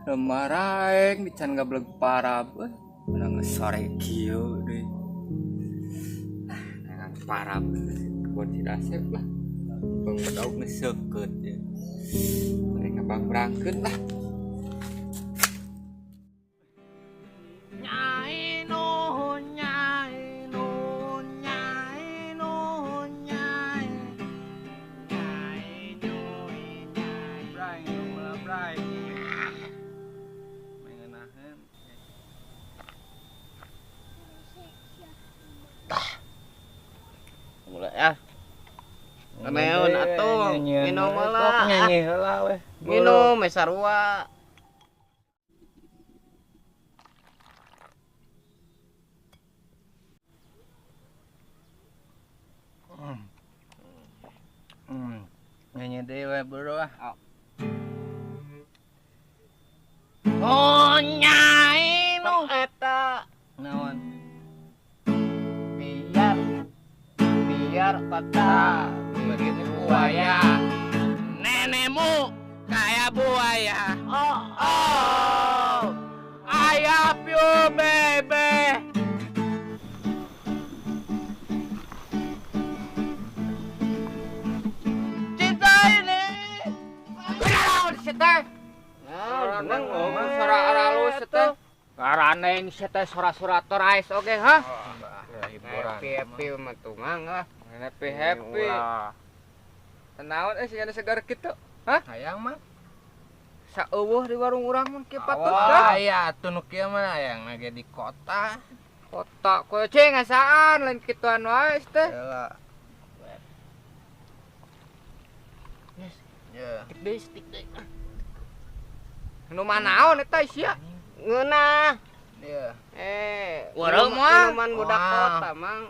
Lemaraeng di can gablek parab euy. Mana geus sore kieu deui. Ah, nangan parab kebon si Dasep lah. Bang bedog geus seukeut ya. Bari ngabangbrangkeun lah. Nyai nuhun, nyai nuhun, nyai nuhun, nyai. Nyai nyui, nyai. Bray, bola bray. Mengenahan. Mulai ya. Keneun atuh, minum heula. Nyanyi heula weh. Minum we sarua. Nyanyi deui we bro ah. Oh, nyai nu eta. Naon? Biar biar kota Begitu buaya. Nenekmu kayak buaya. Oh, oh. I love you, baby. Cinta ini. Naon sia teh? Nah, Neng ngomong suara aralus teh. Ngaraneng sia teh sora-sora torais oge ha? Hiburan. Happy happy mah tuh mang lah. Happy happy. Naon euy sigana segar kitu? Hah? Hayang mah. Saeuweuh di warung urang mun kieu patut Wah, dah. aya atuh nu kieu mah hayang ge di kota. Kota koyo cing ngasaan lain kituan wae teh. Heula. Ya. Tik deui, tik deui. Nu manaon eta sia? Ngeunah. Ya. Eh, Warung mah. minuman budak Wah. kota, Mang.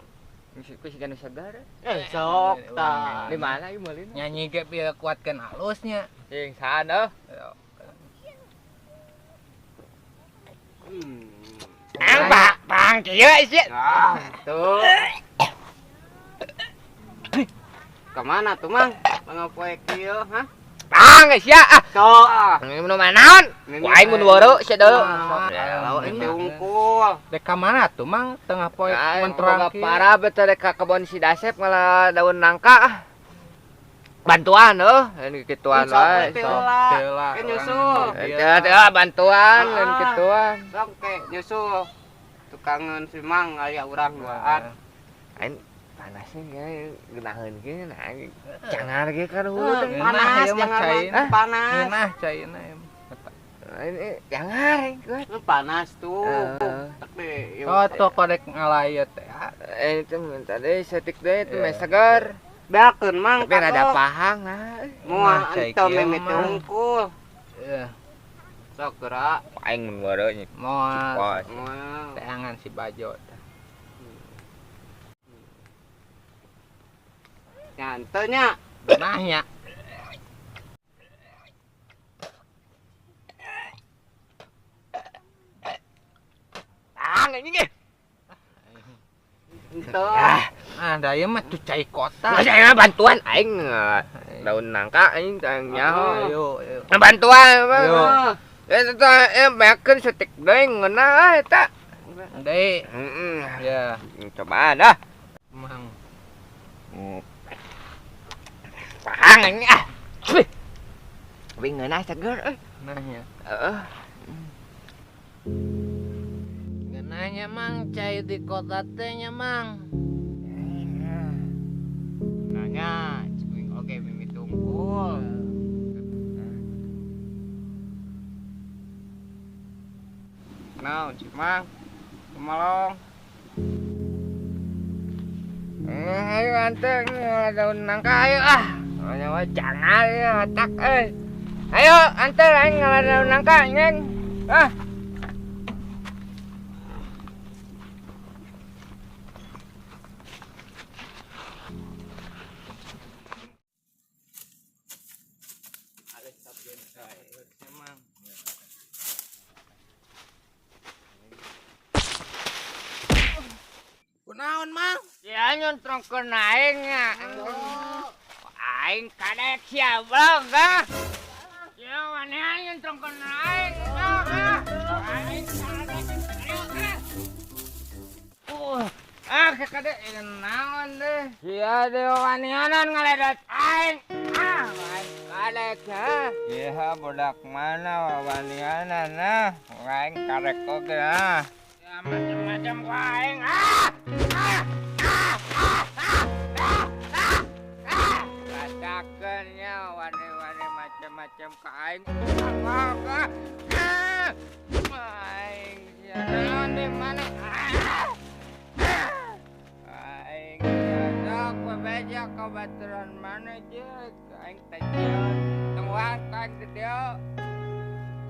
Geus sigana segar. Eh, sok tah. Di mana ieu meulina? Nyanyi ge bieu kuatkeun halusnya. Cing sahan euy. Ayo. Ang pak, pang kieu sia. Ah, tuh. Kemana tuh, Mang? Mangapoe kieu, hah? Pang sia ah. Sok ah. Nu manaon? Mimi Ku aing mun weureu sia deui. Lauk itu unggul. Dek ka mana tuh Mang tengah poe Aing menterang boga parah bete dek ka kebon si Dasep ngalah daun nangka ah. Bantuan euy, lain kituan Sok wae. teh Sok. heula. Heula. Ke nyusul. Teu teu bantuan lain Ah. kituan. Sok ke nyusul. Tukangan si Mang aya urang duaan. Aing panasnya ge geunaheun ge nah jangar ge ka hulu teh. Ngeunah Panas ieu mah jangan caina. panas. Ngeunah caina ieu. Ini jangar aing kuat. Lu panas tuh. Heeh. Tak deh. Oh, tuh kodek ngalayet teh. Eh itu minta deh setik deh itu Iya. meh segar. Beakeun Mang. Tapi rada katok. pahang nah. Moal Nah, cai ente kieu mimiti mah. unggul. Heeh. Sok gerak. Aing mun weureu nya. Moal Cipos. Moal. teangan si Bajo teh. Nyantai nya. Nah nya. Pahang anjing ge. Ente. Ah, da ieu mah tuh cai kota. Masa aing mah bantuan aing daun nangka aing teh nyaho. Ayo, ayo. Bantuan mah. Ayo. Eta beakeun setik deui ngeunah eta. Deui. Heeh. Ya, Cobaan ah. Mang. Pahang anjing ah. Tapi ngeunah seger euy. Nah nya. Heeh. Ngeunahnya Mang cai di kota teh nya Mang. Nanya, cing oge mimiti unggul. Naon si Mang? Kumalong. Ayo anter daun nangka ayo ah. Nyawa jangan ya otak euy. Ayo anter aing ngalah daun nangka nyeng. Ah. Emang. Kunaon Mang? Ya nyontrongkeun aing nya. Aing kadek sia blog ah. Ya maneh nyontrongkeun aing. Ah, kade ini naon deh. Sia deh wanianan ngaledot aing. Ah, aing kadek ha. Iya, budak mana wanianan nah. Aing karek oge ah. Ya macam-macam ku aing. Ah! Ah! Ah! Ah! Ah! Ah! Ah! Ah! Rasakeun nya wani-wani macam-macam ka aing. Ah! Ah! Ah! Aing sia naon di mana? Ah! Aing sok bebeja ka baturan mana je aing teh sieun tungguan ka aing di dieu.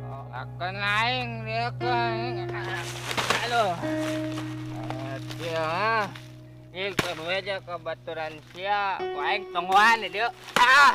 Oh, akan aing dieu ka aing. Aduh. Sia ah. Ieu bebeja ka baturan sia, ku aing tungguan di dieu. Ah.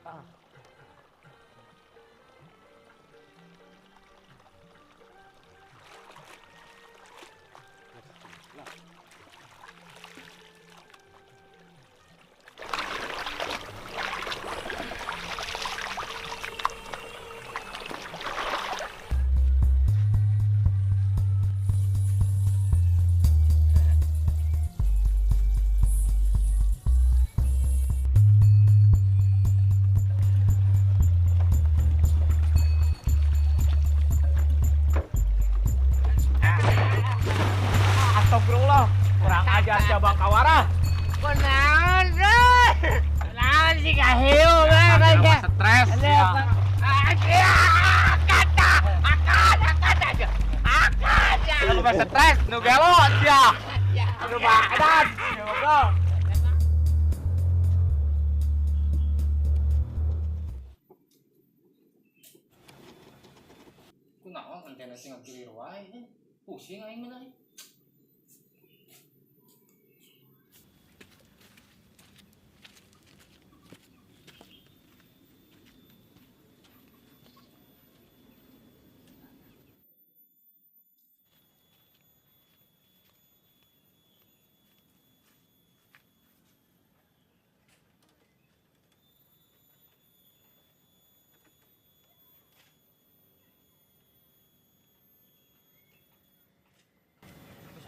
Ah. Astagfirullah, kurang ajar cabang kawara. Kunaon deh? Kunaon sih kahiu mah stres. Kata, akan, akan aja, akan aja. Lu mah stres, nu gelo sia. Nu badan, goblok. Kunaon antena sing ngakilir wae. Pusing aing mah.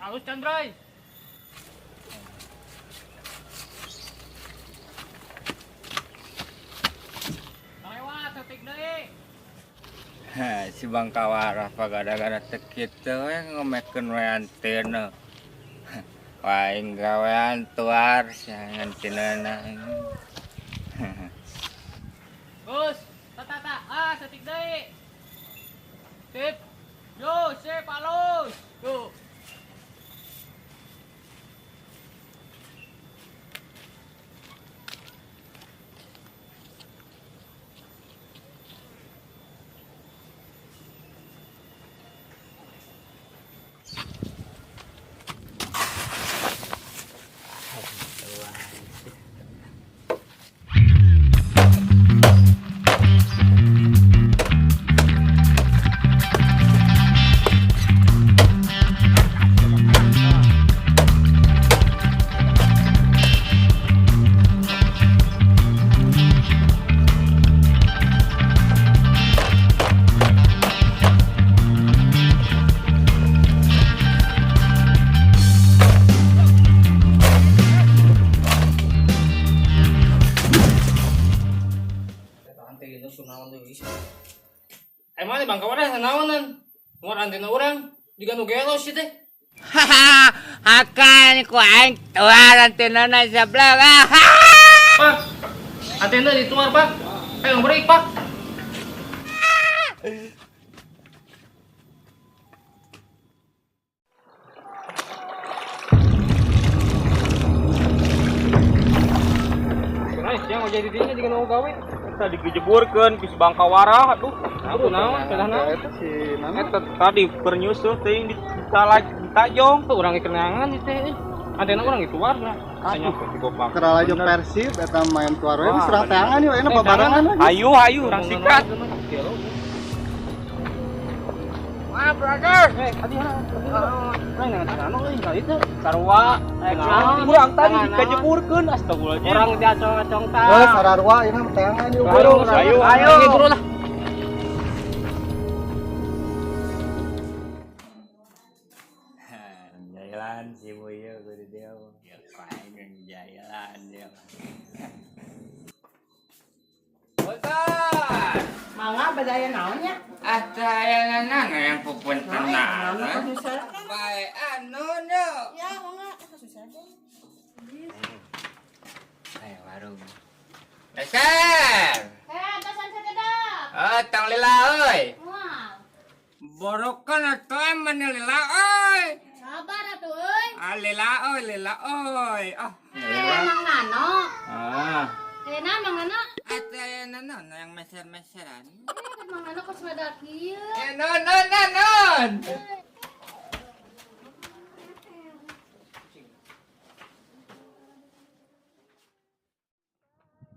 Halus Chandrai. Lewat setik deui. Ha, si Bang Kawara pagada-gada teu kitu we ngomekeun we antena. Aing gawean tuar sia ngantinana. Gus, tata tata, ah setik deui. Sip. Yo, sip halus. Yo. Nyusun naon deui sih. Emang nih bangka wadah naonan. Nguar antena urang jiga nu gelo sih teh. Haha, akan ku aing tuar antenana sebelah. Pak, antena dituar, Pak. Ayo break, Pak. Siang jadi dinya jiga nu gawe. Eta digejeburkeun ku si Bangkawara, aduh. Aduh naon, pedah naon. Eta si nana. Eta tadi keur nyusul teuing ditalaj ditajong. Tuh urang kenangan ieu teh. Antena urang dituar nah. Tanya ku si Gopang. Kerala jeung Persib eta main tuar we serang teangan yeuh enak babarengan lagi. Ayo ayo urang sikat. Wah, brother. Hati hati. Euy, Sarua. Urang tadi dikajeburkeun astagfirullahaladzim. Urang diacong-acong tah. Heuh sararua ieu mah teangan yeuh. Ayo ayo ayo buru lah. Jalan si Boyo kudu dia. Ya aing jalan dia. Bosan. Mangga bedaya naonnya? Ah, saya nana yang pupun tenang. Baik, anu no. Ya, mangga susah deh. Ayo warung. Leser. Eh, atasan sakedap. Oh, tong lila euy. Wow. Borokan atuh emang lila euy. Sabar atuh euy. Ah, lila euy, lila euy. Ah, Eh, Mang Nano. Ah. Eh, nah Mang Nano. Atuh nano yang meser-meseran. Eh, Mang Nano kos meda kieu. Eh, non non non non.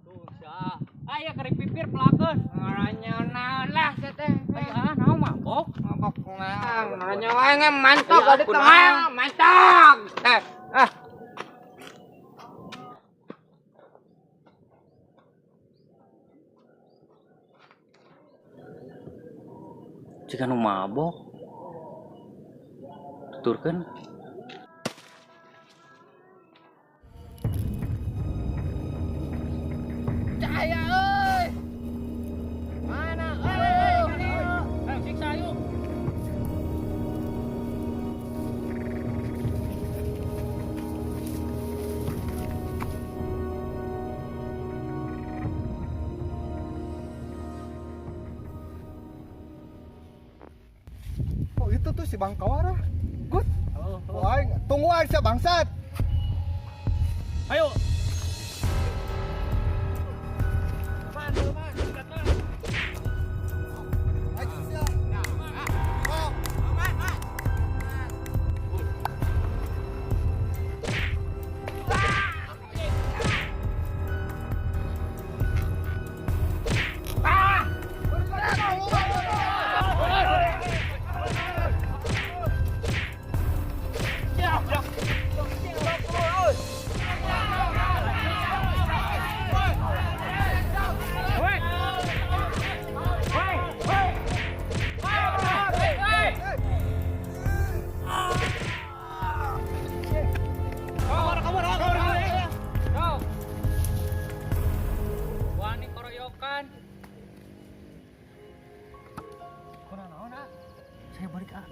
Tuh sia. Aya kerek pipir pelakeun. Ngaranyo naon lah teh. Ah, naon mabok? Mabok kumaha? Ngaranyo wae nge mantap di tengah, mantap. Eh, ah. Jika nu mabok tuturkeun. Cahaya euy. Mana euy? Ayo siksa yuk. Oh itu tuh si Bangkawara. Good. Oh, aing tunggu aing sia bangsat. Ayo. Ayo sia. Oh. Wani koroyokan. Saya balik ah.